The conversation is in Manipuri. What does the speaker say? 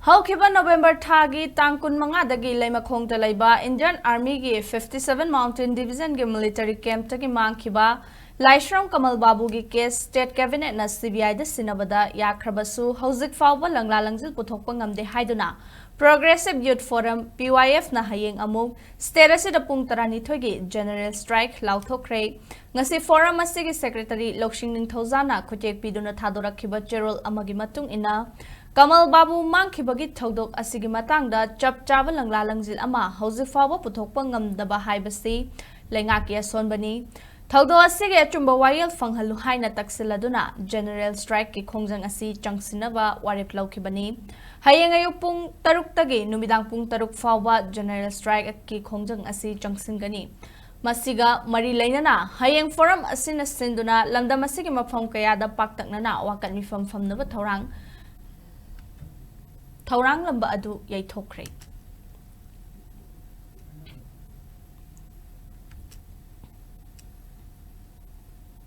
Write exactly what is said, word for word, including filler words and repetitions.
ꯍꯧꯈꯤꯕ ꯅꯣꯕꯦꯝꯕꯔ ꯊꯥꯒꯤ ꯇꯥꯡ ꯀꯨꯟꯃꯉꯥꯗꯒꯤ ꯂꯩꯃꯈꯣꯡꯗ ꯂꯩꯕ Indian Armyꯒꯤ fifty seven Mountain Divisionꯒꯤ military campꯇꯒꯤ ꯃꯥꯡꯈꯤꯕ ꯂꯥꯏꯁ꯭ꯔꯝ ꯀꯃꯜ ꯕꯥꯕꯨꯒꯤ case state cabinetꯅ CBIꯗ ꯁꯤꯟꯅꯕꯗ ꯌꯥꯈ꯭ꯔꯕꯁꯨ, ꯍꯧꯖꯤꯛ ꯐꯥꯎꯕ ꯂꯪꯂꯥ ꯂꯪꯖꯤꯜ ꯄꯨꯊꯣꯛꯄ ꯉꯝꯗꯦ ꯍꯥꯏꯗꯨꯅ Progressive Youth Forum, PYFꯅ ꯍꯌꯦꯡ ꯑꯃꯨꯛ state ꯑꯁꯤꯗ ꯄꯨꯡ ꯇꯔꯥꯅꯤꯊꯣꯏꯒꯤ general strike ꯂꯥꯎꯊꯣꯛꯈ꯭ꯔꯦ꯫ ꯉꯁꯤ forum ꯑꯁꯤꯒꯤ secretary ꯂꯧꯁꯤꯡ ꯅꯤꯡꯊꯧꯖꯥꯅ ꯈꯨꯠꯌꯦꯛ ꯄꯤꯗꯨꯅ ꯊꯥꯗꯣꯔꯛꯈꯤꯕ ꯆꯦꯔꯣꯜ ꯑꯃꯒꯤ ꯃꯇꯨꯡ ꯏꯟꯅ, ꯀꯃꯜ ꯕꯥꯕꯨ ꯃꯥꯡꯈꯤꯕꯒꯤ ꯊꯧꯗꯣꯛ ꯑꯁꯤꯒꯤ ꯃꯇꯥꯡꯗ ꯆꯞ ꯆꯥꯕ ꯂꯪꯂꯥ ꯂꯪꯖꯤꯜ ꯑꯃ ꯍꯧꯖꯤꯛ ꯐꯥꯎꯕ ꯄꯨꯊꯣꯛꯄ ꯉꯝꯗꯕ ꯍꯥꯏꯕꯁꯤ ꯂꯩꯉꯥꯛꯀꯤ ꯑꯁꯣꯟꯕꯅꯤ꯫ ꯊꯧꯗꯣꯛ ꯑꯁꯤꯒꯤ ꯑꯆꯨꯝꯕ ꯋꯥꯌꯦꯜ ꯐꯪꯍꯜꯂꯨ ꯍꯥꯏꯅ ꯇꯛꯁꯤꯜꯂꯗꯨꯅ general strikeꯀꯤ ꯈꯣꯡꯖꯪ ꯑꯁꯤ ꯆꯪꯁꯤꯟꯅꯕ ꯋꯥꯔꯦꯞ ꯂꯧꯈꯤꯕꯅꯤ꯫ ꯍꯌꯦꯡ ꯑꯌꯨꯛ ꯄꯨꯡ ꯇꯔꯨꯛꯇꯒꯤ ꯅꯨꯃꯤꯗꯥꯡ ꯄꯨꯡ ꯇꯔꯨꯛ ꯐꯥꯎꯕ general strikeꯀꯤ ꯈꯣꯡꯖꯪ ꯑꯁꯤ ꯆꯪꯁꯤꯟꯒꯅꯤ꯫ ꯃꯁꯤꯒ ꯃꯔꯤ ꯂꯩꯅꯅ ꯍꯌꯦꯡ forum ꯑꯁꯤꯅ ꯁꯤꯟꯗꯨꯅ ꯂꯝꯗꯝ ꯑꯁꯤꯒꯤ ꯃꯐꯝ ꯀꯌꯥꯗ ꯄꯥꯛꯇꯛꯅꯅ ꯋꯥꯀꯠ ꯃꯤꯐꯝ ꯐꯝꯅꯕ ꯊꯧꯔꯥꯡ, ꯊꯧꯔꯥꯡꯂꯝꯕ ꯑꯗꯨ ꯌꯩꯊꯣꯛꯈ꯭ꯔꯦ꯫